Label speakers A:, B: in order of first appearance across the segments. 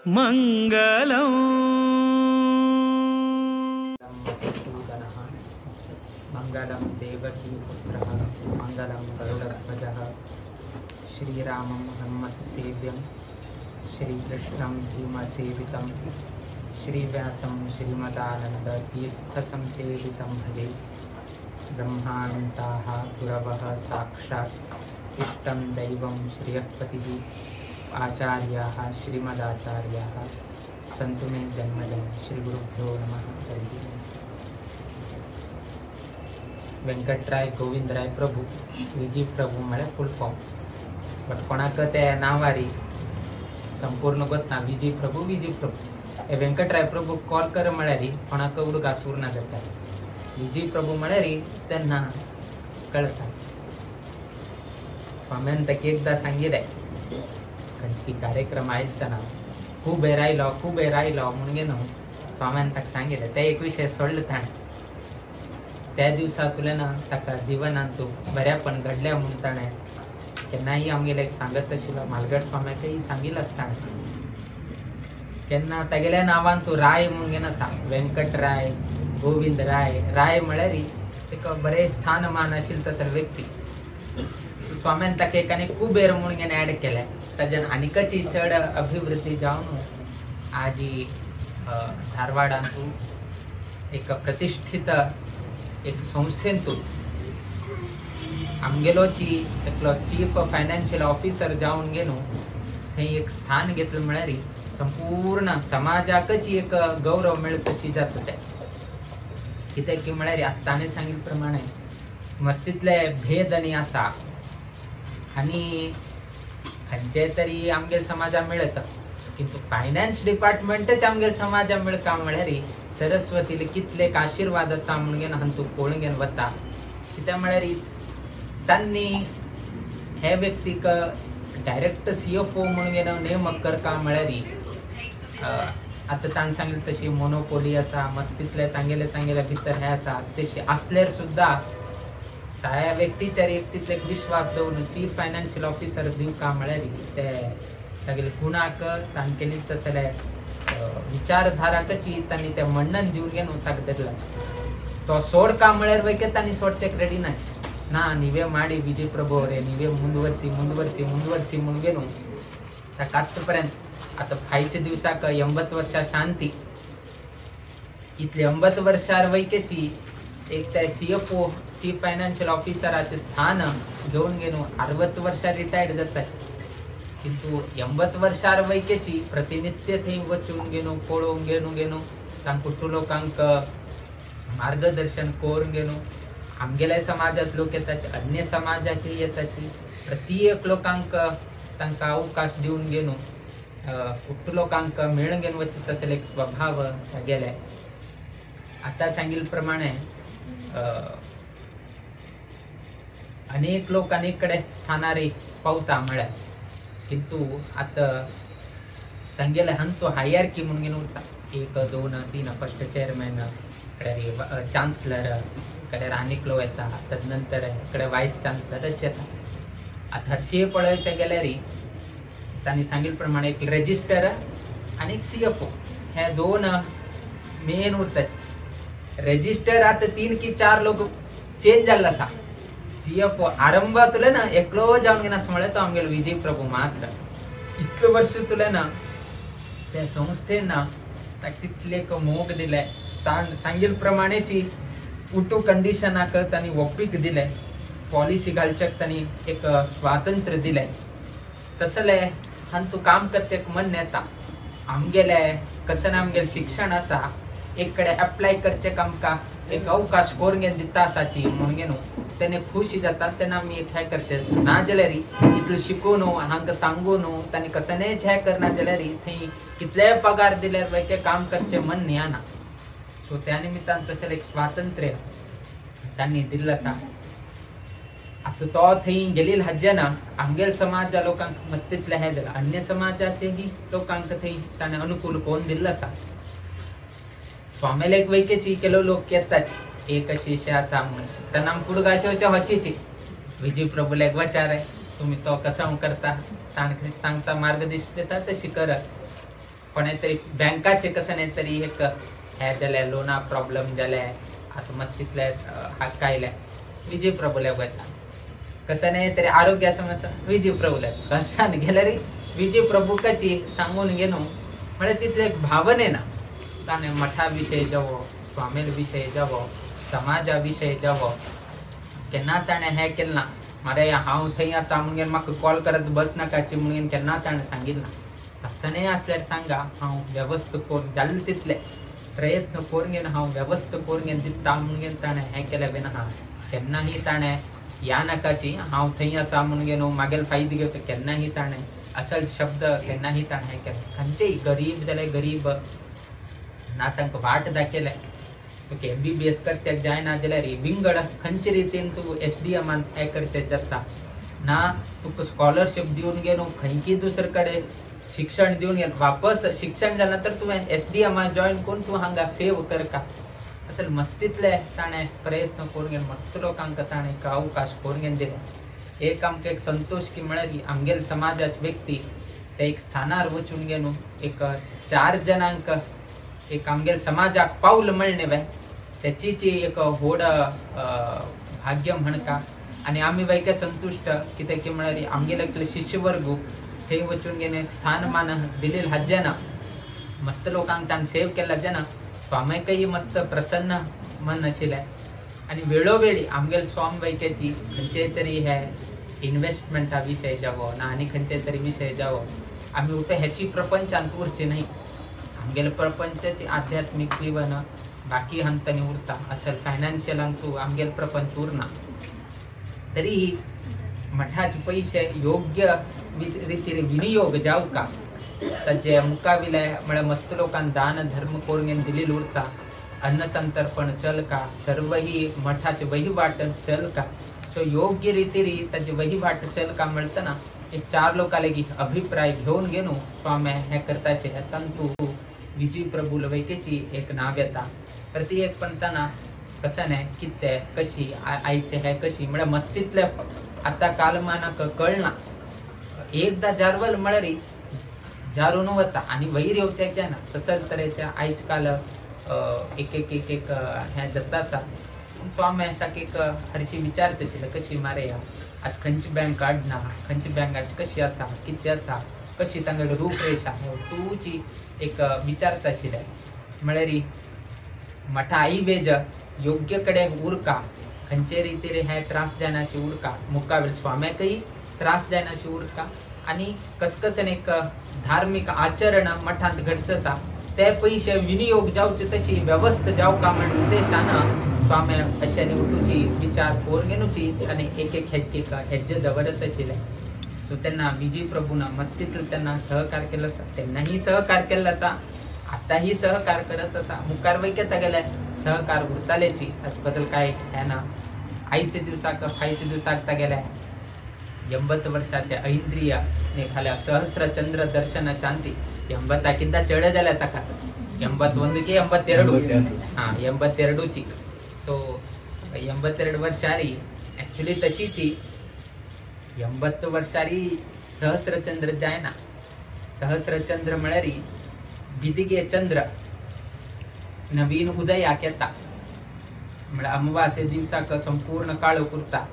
A: मंगलम।
B: मंगलम देवकी पुत्रः मंगलम गरुडध्वजः श्रीरामं हनुमत्सेव्यं श्रीकृष्णं भीमसेवितं श्रीव्यासं श्रीमदानन्दतीर्थसंसेवितं भजे। ब्रह्मानन्ताः गुरवः साक्षात् इष्टं दैवं श्रियःपतिः आचार्याः श्रीमदाचार्याः सन्तु मे जन्मजं। श्रीगुरुभ्यो नमः। हरिः। वेंकटराय गोविंदराय प्रभू विजी प्रभू म्हळ्यार फूल फॉर्म, बट कोणाक ते नांवारी संपूर्ण गोत ना। विजी प्रभू विजी प्रभू हे वेंकटराय प्रभू कॉल कर म्हळ्यार कोणाक उडगास उरना जाता। विजी प्रभू म्हळ्यार तेन्ना कळटा। स्वाम्यान ताका एकदां सांगिल्लें खंयची कार्यक्रम आयतना खूब हेर आयलो खूब हेर आयलो म्हणून न्हू स्वाम्यान ताका सांगिल्लें। ते एक विशय सोडलो ताणें। त्या दिवसा तुलें ना ताका जिवनान तूं बऱ्यापण घडल्या म्हूण ताणें केन्नाय आमगेले एक सांगत आशिल्लो। म्हालगड स्वाम्याकय सांगिल्लें ताणें केन्ना तागेल्या नांवान तूं राय म्हणून घेन आसा, वेंकटराय गोविंद राय। राय म्हळ्यार एक बरें स्थानमान आशिल्लें तसो व्यक्ती। स्वाम्यान ताका एक आनी कुबेर म्हणून घेन एड केलें। ताज्यान आनीकची चड अभिवृद्धी जावन आजी धारवाडांतू एक प्रतिष्ठित एक संस्थेंतू आमगेलोची एकलो चीफ फायनान्शियल ऑफिसर जावन घेवन थंय एक स्थान घेतलें म्हळ्यार संपूर्ण समाजाकच एक गौरव मेळत तशी जाता तें। कित्याक की म्हळ्यार आतां ताणें सांगिल्ले प्रमाणे मस्तीतले भेद आनी आसा आनी खंयचे तरी आमगेले समाजा मेळत, किंतु फायनान्स डिपार्टमेंटच आमगेले समाजा मेळका म्हळ्यार सरस्वतीले कितले आशिर्वाद आसा म्हणून हांतू पळोवन घेवन वता। कित्याक म्हळ्यार तांणी हे व्यक्तीक डायरेक्ट CFO म्हणून घेवन नेमक करका म्हळ्यार आतां ताणें सांगिल्लें तशी मोनोपोली आसा, मस्तीतले तांगेले तांगेले भितर हे आसा तशी आसल्यार सुद्दां त्या व्यक्तीचेर एक तितले विश्वास दवरून चीफ फायनान्शियल ऑफिसर दिवका म्हळ्यार ते तागेले गुणाक तांगेली तसले विचारधाराकची तांणी ते म्हणणन दिवन घेवन ताका धरला। तो सोडका म्हळ्यार वैके तांणी सोडचेक रेडी नाच ना। निवे माडी विजय प्रभू रे निवे मुंदवर्सी मुंदवर्सी मुंदवर्सी म्हणून घेवन ताका आतां पर्यंत आतां फायच्या दिवसाक 80 वर्सां शांती इतले 80 वर्सां वैकेची एक ते CFO chief financial ऑफिसराचे स्थान घेवन घेवन 60 वर्सां रिटायर्ड जाता, किंतु 80 वर्सां वैकेची प्रतिनित्य थंय वचून घेवन पळोवन घेवन घेवन तांकां लोकांक मार्गदर्शन करून घेवन आमगेल्या समाजांत लोक येताचे अन्य समाजाचे येताची प्रत्येक लोकांक तांकां अवकाश दिवन घेवन कुट्टू लोकांक मेळून घेवन वचत तसले एक स्वभाव तागेले। आतां सांगिल्ले प्रमाणे अनेक लोक अनेक कडेन स्थानार पावता म्हळ्यार, किंतु आतां तांगेले हंतो हायरार्की म्हणून घेवन उरता। 1 2 3 फर्स्ट चेअरमॅन कडे चान्सलर कडे आनीक लोक येता, तदनंतर कडे वायस चान्सलर अशें येता। आतां हरशीं पळोवचें गेल्यार तांणी सांगिल्ले प्रमाणे एक रेजिस्टर आनी एक CFO हे दोन मेन उरतात। रेजिस्टर आतां 3 की 4 लोक चेंज जाल्लो आसा। CFO आरंभातले ना एकलो जावन घेना म्हळ्यार तो आमगेलो विजय प्रभू मात्र। इतले वर्स तुले ना त्या संस्थेन ना ताका तितले मोग दिले, ताण सांगिल्ले प्रमाणेची उटू कंडिशनाक तांणी वोपीक दिले, पॉलिसी घालच्याक तांणी एक स्वातंत्र्य दिलें। तसले हांतू काम करचें मन येता। आमगेले कसन आमगेलें शिक्षण आसा एक कडेन एप्लाय करचें आमकां एक अवकाश करून घेवन दिता आसाची म्हणून घेवन तेन्ना खुशी जाता तेन्ना आमी एक हें करचें ना जाल्यार इतलें शिकून हांकां सांगून तांणी कसलेंच हें करना जाल्यार थंय कितलेय पगार दिल्यार वैके काम करचें मन येना। सो त्या निमित्तान तशें एक स्वातंत्र्य तांणी दिल्लें आसा। आतां तो थंय गेली हज्जना आमगेल समाजा लोकांक मस्तीतलें हें जालां, अन्य समाजाचेही लोकांक थंय ताणें अनुकूल कोण दिल्लो आसा। स्वामेलेक वैकेची केलो लोक येताच एक अशी आसा म्हणून तेन्ना आमकां कुडगाशेवच्या हचीची विजय प्रभुलेक वचार तुमी तो कसो करता ताणें सांगता मार्गदर्शन दिता तशी करत। कोणा तरी बँकाचे कसं नाही तरी एक हे जालें लोना प्रॉब्लम जालें आतां मस्त तितले हक्क आयले विजय प्रभुल्या वचा कसं नाही तरी आरोग्य समस्या विजय प्रभुल्या कसान गेल्यार विजय प्रभुकाची सांगून घेनो म्हळ्यार तितले एक भावने ना ताणें मठा विशय जावो स्वामील विशय जावो समाजा विशय जावो केन्ना ताणें हें केलें ना मरे हांव थंय आसा म्हणून म्हाका कॉल करत बस नाकाची म्हणून केन्ना ताणें सांगिल्लें ना. कसणें आसल्यार सांगा हांव वेवस्था करून जालें तितलें प्रयत्न करून घेवन हांव वेवस्था करून घेवन दिता म्हणून ताणें हें केलें बीन आहा. केन्नाही ताणें ह्या नाकाची हांव थंय आसा म्हणून न्हू मागेल फायदो घेवचो केन्नाही ताणें असल शब्द केन्नाही ताणें हें केलें. खंयचेय गरीब जाल्यार गरीब ना तांकां वाट दाखयलें तुका MBBS करच्याक जायना जाल्यार विंगड खंयचे रितीन तूं SDM हें करचें जाता ना तुका स्कॉलरशीप दिवन घेवन खंयकी दुसरे कडेन शिक्षण दिवन घेवन वापस शिक्षण जालें तर तुवें SDM join करून तूं हांगा सेव करका असल मस्तीतले ताणें प्रयत्न करून घेवन मस्त लोकांक ताणें एक अवकाश करून घेवन दिले. एक आमकां एक संतोश की म्हळ्यार आमगेले समाजाचे व्यक्ती ते एक स्थानार वचून घेवन एक चार जणांक एक आमगेले समाजाक पावल मेळ्ळें वे तेचीच एक व्हड भाग्य म्हणका. आनी आमी वैके संतुश्ट कित्याक की म्हळ्यार आमगेले एकले शिष्यवर्ग थंय वचून घेवन एक स्थानमान दिलें हाजें मस्त लोकांक ताणें सेव केला जेन्ना स्वामीकय मस्त प्रसन्न मन आशिल्लें. आनी वेळोवेळी आमगेले स्वामी वैक्याची खंयचे तरी हे इन्वेस्टमेंटा विशय जावो ना आनी खंयचे तरी विशय जावो आमी उलट हेची प्रपंचांत उरची न्हय आमगेले प्रपंचाची आध्यात्मीक जीवन बाकी हंतांनी उरता असल फायनान्शियलान तूं आमगेले प्रपंच उरना. तरीही मठाचे पयशे योग्य रितीन विनियोग जावका ताजे मुखाविले म्हळ्यार मस्त लोकांक दान धर्म करून घेवन दिलेली उरता अन्न संतर्पण चलका सर्वही मठाचे वहिवाट चलका सो योग्य रितीन ताजे वहिवाट चलका म्हणटना एक चार लोकां लागीं अभिप्राय घेवन घेवन स्वामी हें करता अशें तंतू विजय प्रभू लवैकेची एक नांव येता. तर ती एक पंताना कसं न्हय कितें कशी आयचें हें कशी म्हळ्यार मस्तीतले आतां कालमानाक कळना एकदां जारवल म्हळ्यार जारून वता आनी वयर येवचें जायना तसच तरेचें आयज काल एक एक एक एक हें जाता आसा. पूण स्वामी ताका एक हरशीं विचारचें आशिल्लें कशी मारे आतां खंयची बँक काडना खंयची बँकाची कशी आसा कितें आसा कशी तांगेली रूपरेशा तुजी एक विचारता आशिल्लें. म्हळ्यार मठा आई वेज योग्य कडेन उरका खंयचे रितीन हे त्रास जायना अशें उरका मुखावेल स्वाम्याकय त्रास जायना अशें उरका आनी कसकसन एक धार्मीक आचरण मठांत घडचें आसा ते पयशे विनियोग जावचे तशी वेवस्था जावका म्हण उद्देशान स्वामी अशें उठूची विचार करून घेवची आनी एक एक हेजेक हेज्जे दवरत आशिल्लें. सो तेन्ना विजय प्रभून मस्तींतलो तेन्ना सहकार केलो आसा तेन्नाही सहकार केल्लो आसा आतांही सहकार करत आसा मुखार वयके तागेले सहकार उरतालेची ताचे बद्दल कांय हें ना. आयच्या दिवसाक फायच्या दिवसाक तागेले 80 वर्षाचे ऐंद्रिय निघाल्या सहस्र चंद्र दर्शन शांती 80ಕ್ಕಿಂತ ಚಡ जाल्या ताका 81 की 82 हा 82 सो 82 वर्षारी ऍक्च्युली तशीची 80 वर्षारी सहस्रचंद्र जायना. सहस्रचंद्र म्हळ्यार बिदिगे चंद्र नवीन उदयाक येता म्हळ्यार अमावास्ये दिवसाक संपूर्ण काळोख उरता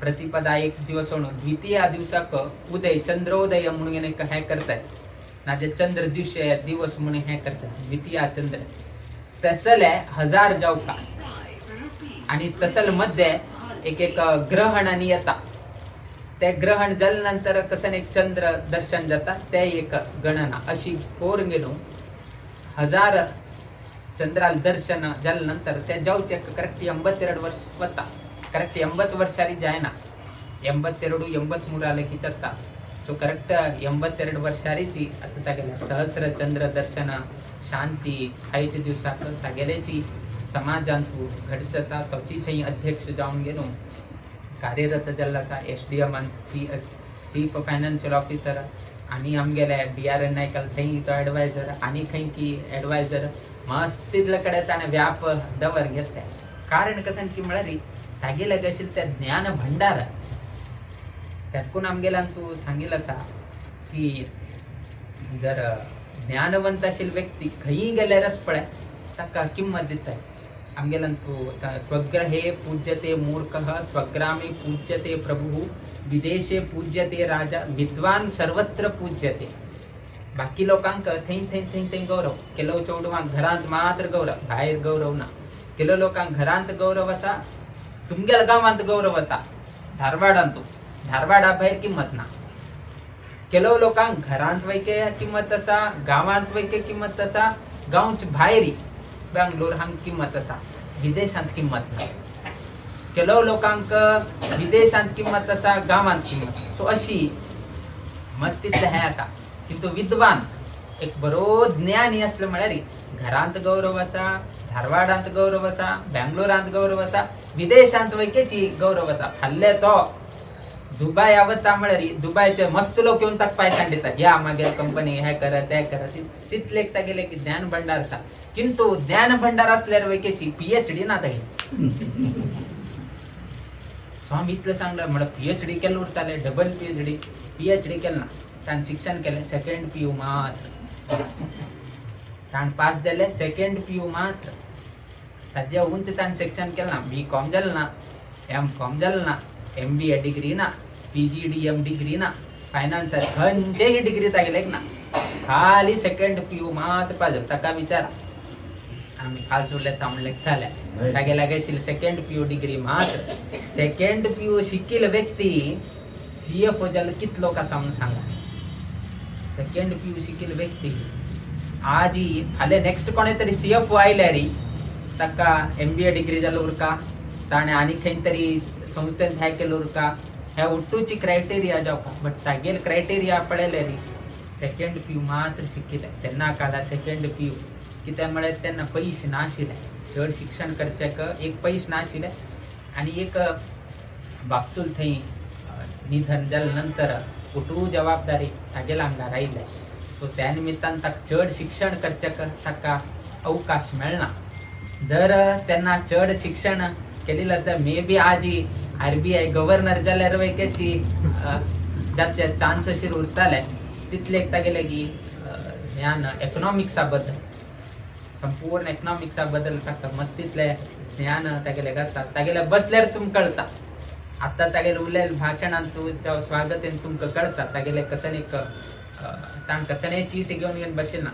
B: प्रतिपदा एक दिवस द्वितीय दिवसाक उदय चंद्रोदय म्हणून एक हें करतात ना जे चंद्र दिवशे दिवस म्हणून हें करतात द्वितीय चंद्र तसले 1000 जावका आणि तसल मध्ये एक एक ग्रहण आनी येता ते ग्रहण जाले नंतर कसं एक चंद्र दर्शन जाता ते एक गणना अशी करून घेवन 1000 चंद्राल दर्शन जाले नंतर ते जावचे करेक्ट 82 वर्ष वता करेक्ट 80 वर्षारी जायना 82 83 आले की जाता. सो करेक्ट 82 वर्षारीची आतां तागेले सहस्र चंद्र दर्शन शांती आयच्या दिवसाक तागेलेची समाजांत घडचें आसा तोची थंय अध्यक्ष जावन घेवन कार्यरत जाल्लो आसा SDM chief financial officer आनी आमगेले BRN नायकाल थंय तो एडवायजर आनी खंय की एडवायजर मस्त तितले कडेन ताणें व्याप दवर घेतलें. कारण कसं की म्हळ्यार तागेले आशिल्लें तें ज्ञान भंडार त्यातून आमगेल्यान तूं सांगिल्लें आसा की जर ज्ञानवंत आशिल्ली व्यक्ती खंयी गेल्यार पळय ताका किंमत दिताय. आमगेल्यान तूं स्वग्रहे पूज्यते मूर्खः स्वग्रामे पूज्यते प्रभुः विदेशे पूज्यते राजा विद्वान सर्वत्र पूज्यते. बाकी लोकांक थंय थंय थंय थंय गौरव, केलो चेडवांक घरांत मात्र गौरव, भायर गौरव ना. केलो लोकांक घरांत गौरव आसा, तुमगेल्या गांवांत गौरव आसा, धारवाडांत धारवाडा भायर किंमत ना. केलो लोकांक घरांत वैके किंमत आसा, गांवांत वैके किंमत आसा, गांवचे भायर बेंगलोर हांग किंमत आसा, विदेशांत किंमत ना. केलो लोकांक विदेशांत किंमत आसा, गांवांत किंमत. सो अशी मस्तीतलें हें आसा. किंतु विद्वान एक बरो ज्ञानी आसलो म्हळ्यार घरांत गौरव आसा, धारवाडांत गौरव आसा, बेंगलोरांत गौरव आसा, विदेशांत वैकेची गौरव आसा. फाल्ले तो दुबाय वता म्हळ्यार दुबायचे मस्त लोक येवन ताका पांय दितात, या मागीर कंपनी हें करत तें करत, तितले तागेले की ज्ञान भंडार आसा. किंतु ज्ञान भंडार असल्यार वैकेची पीएचडी ना तागेली. स्वामी इतलें सांगलें म्हळ्यार पीएचडी केल्लें उरतालें, डबल पीएचडी, पीएचडी केलें ना. ताणें शिक्षण केलें सेकंड पीयू मात्र, ताणें पास जालें सेकंड पीयू मात्र. ताज्या उंच ताणें शिक्षण केलें ना, बी कॉम जालें ना, एम कॉम जालें ना, एम बी ए डिग्री ना, P G D M degree ना, फायनान्सर खंयचेय डिग्री तागेलेक ना, खाली सेकंड पीयू मात्र पास जालें. ताका विचारा आमी खाल उलयता म्हण लेखताले, तागे लागीं आशिल्ली सेकंड पीयू डिग्री मात्र. सेकंड पीयू शिकिल्लो व्यक्ती सी एफ ओ जाल्यार कितलो लोक आसा म्हणून सांगा. सेकंड पीयू शिकिल्लो व्यक्ती आजी फाल्यां नेक्स्ट कोणे तरी सी एफ ओ आयल्यार ताका एम बी ए डिग्री जालो उरका, ताणें आनी खंय तरी संस्थेन हें केलो उरका, हे उट्टूची क्रायटेरिया जावपा. बट तागेल क्रायटेरिया पळयल्यार सेकंड पीयू मात्र शिकिल्लें. तेन्ना काला सेकंड पीयू कित्याक म्हळ्यार तेन्ना पयशे नाशिल्ले, चड शिक्षण करच्याक एक पयशे नाशिल्ले. आनी एक बापसूल थंय निधन जाले नंतर कुटू जबाबदारी तागेल्या आंगार आयले. सो त्या निमित्तान ताका चड शिक्षण करच्याक ताका अवकाश मेळना. जर तेन्ना चड शिक्षण केलेलें आसल्यार मे बी आजी आरबीआय गव्हर्नर जाल्यार वैकेची जाचे चान्स अशे उरताले. तितले तागेले की ज्ञान इकॉनॉमिक्सा बद्दल, संपूर्ण इकॉनॉमिक्सा बद्दल ताका मस्तीतलें ज्ञान तागेले आसा. तागेले बसल्यार तुमकां कळटा. आतां तागेले उलयले भाशणान तूं स्वागतेन तुमकां कळटा तागेले कसनेक ताण कसने चीट घेवन घेवन बशिल्लें ना.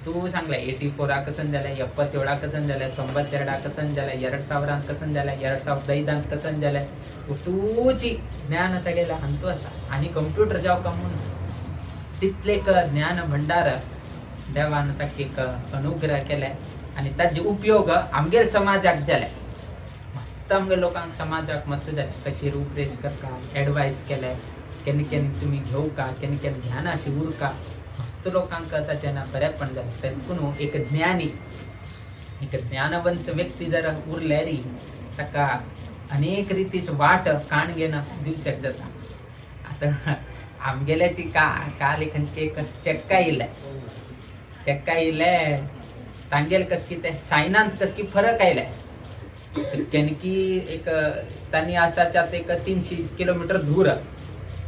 B: तूं सांगलें 84 कसन जालें, 77 कसन जालें, 92 कसन जालें, 2000 कसन जालें, 2005 कसन जालें, उटूची ज्ञान तागेलें हांतू आसा. आनी कंप्युटर जावका म्हूण तितलें एक ज्ञान भंडार देवान ताका एक अनुग्रह केले आनी ताजे उपयोग आमगेल समाजाक जाले. मस्त आमगे लोकांक समाजाक मस्त जाले. कशी रूपरेश करका, एडवायस केले, केन्ना केन्ना तुमी घेवका, केन्ना केन्ना ध्यानाशी उरका, मस्त लोकांक ताचें ना बरेंपण जालें. तेतून एक ज्ञानी, एक ज्ञानवंत व्यक्ती जर उरल्यार ताका अनेक रितीची वाट काण घेना दिवच्याक जाता. आतां आमगेल्याची काल खंयचे एक चेक्का येयले, चेक्का येयले तांगेले कस कितें सायनांत कस की फरक आयले. केनकी एक तांणी आसाच्या एक 300 किलोमिटर दूर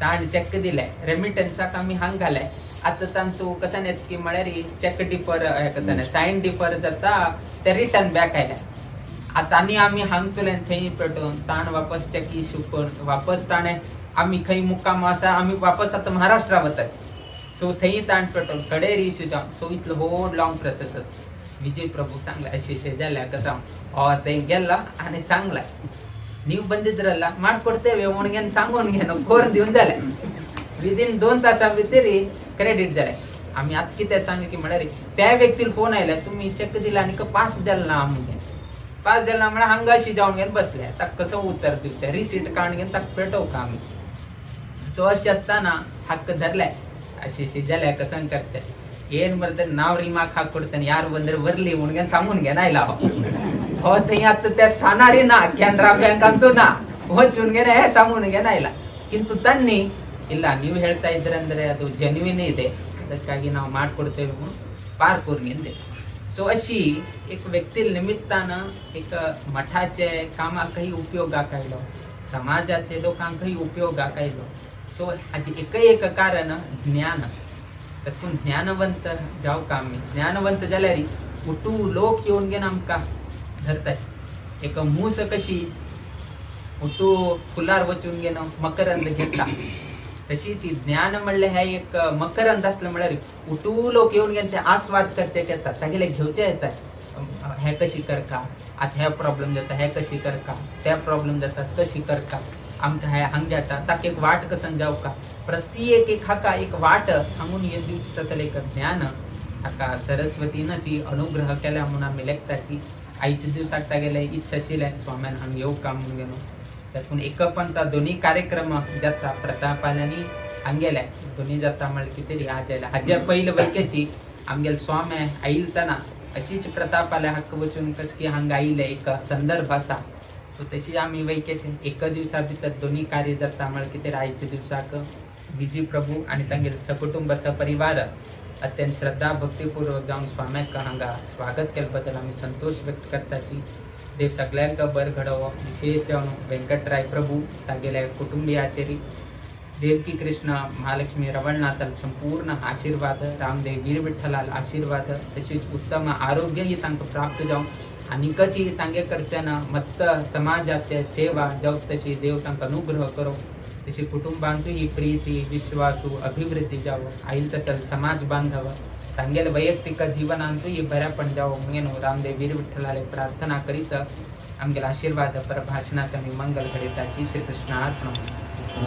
B: ताणें चेक दिले, रेमिटन्साक आमी हांग घाले. आतां तांतू कशें येता की म्हळ्यार चेक डिफर कशें सायन डिफर जाता, ते रिटर्न बॅक आयले. आतां आनी आमी हांगतले थंय पेटोवन ताण वापस चेक इशू करून वापस ताणें आमी खंय मुक्काम आसा आमी वापस आतां महाराष्ट्रा वताचे. सो थंय ताण पेटोवन कडेर इशू जावन सो इतलो व्हड लॉंग प्रोसेस आसा. विजय प्रभू सांगलें अशें अशें जाल्यार कसो हांव थंय गेलो आनी सांगलें ನೀವು ಬಂದಿದ್ರಲ್ಲ ಮಾಡ್ಕೊಡ್ತೇವೆ उणगेन सांगून घेन करून दिवन जालें. विदीन 2 तासां भितर क्रेडीट जालें. आमी आतां कितें सांगलें की म्हळ्यार त्या व्यक्तीन फोन आयला तुमी चेक दिला आनी पास जालें ना म्हणून. पास जालें ना म्हळ्यार हांगा अशी जावन घेवन बसले. ताका कसो उतर दिवचें, रिसीट काडून घेवन ताका पेटोवका आमी. सो अशें आसतना हक्क धरले अशें अशें जालें कसं करचें ಏನ್ ಬರ್ತದೆ ನಾವ್ रिमाक हाक यार बंदर वरली म्हणून सांगून घेन आयला हो थंय आतां त्या स्थानारी ना, ಕೆನರಾ ಬ್ಯಾಂಕ್ ಅಂತೂ ನಾ ವಚೂನ್ ಗೆನೆ सांगून घेन ಆಯ್ಲ. ಕಿಂತು ತನ್ನಿ ಇಲ್ಲ ನೀವು ಹೇಳ್ತಾ ಇದ್ರಂದ್ರೆ ಅದು ಜೆನ್ಯೂನ್ ಇದೆ, ಅದಕ್ಕಾಗಿ ನಾವು ಮಾಡ್ಕೊಡ್ತೇವೆ पारकूर. सो अशी एक व्यक्ती निमित्तान एक मठाचे कामाकय उपयोगाक आयलो, समाजाचे लोकांकय उपयोगाक आयलो. सो हाचे एकय एक कारण ज्ञान. तातूंत ज्ञानवंत जावका आमी ज्ञानवंत जाल्यार उटू लोक येवन घेवन आमकां धरतात. एक मूस कशी उटू फुलार वचून घेवन मकरंद घेता तशीच ज्ञान म्हणलें हें एक मकरंद आसलें म्हळ्यार उटू लोक येवन घेवन ते आस्वाद करचे येता, तागेले घेवचे येता. हें कशी करका, आतां हे प्रॉब्लम जाता हें कशी करका, ते प्रॉब्लम जाता कशी करका, आमकां हें हांग जाता ताका एक वाट कसन जावका. प्रत्येक एक हाका एक वाट सांगून येवन दिवची तसलें एक ज्ञान हाका सरस्वतीनची अनुग्रह केल्या म्हणून आमी लेखताची. आयच्या दिवसाक तागेले इच्छा आशिल्लें स्वाम्यान हांग येवका म्हणून गेलो. तातूंत एकपंता दोनी कार्यक्रम जाता प्रतापाल्यांनी हांगेले दोनी जाता म्हणल्यार कितें तरी आज आयला. हाज्या पयले वैकेची आमगेले स्वामे आयलतना अशीच प्रतापाल्या हक्क वचून कस की हांगा आयिल्ले एक संदर्भ आसा. सो तशी आमी वैकेचे एका दिवसा भितर दोनी कार्य जाता म्हळ्यार कितें आयच्या दिवसाक विजी प्रभू आनी तांगेले सकुटुंब सपरिवार अत्यंत श्रद्धा भक्तीपूर्वक जावन स्वाम्याक हांगा स्वागत केले बद्दल आमी संतोष व्यक्त करताची. देव सगळ्यांक बर घडोवप, विशेष जावन वेंकटराय प्रभू तागेल्या कुटुंबियाचेर देवकी कृष्ण महालक्ष्मी रवळनाथाल संपूर्ण आशीर्वाद, रामदेव वीर विठ्ठलाल आशीर्वाद, तशीच उत्तम आरोग्यही तांकां प्राप्त जावं आनीकची तांगे कडच्यान मस्त समाजाचे सेवा जावं तशी देव तांकां अनुग्रह करो. तशी कुटुंबांतूय ही प्रीती विश्वासू अभिवृद्धी जावं, आयल तसल समाज बांधव तांगेले वैयक्तिक जीवनांतूय बऱ्यापण जावं म्हणून रामदेव वीर विठ्ठलाले प्रार्थना करीत आमगेले आशीर्वाद परभाषणाचे आमी मंगल घडयताची. श्री कृष्णार्पणमस्तु.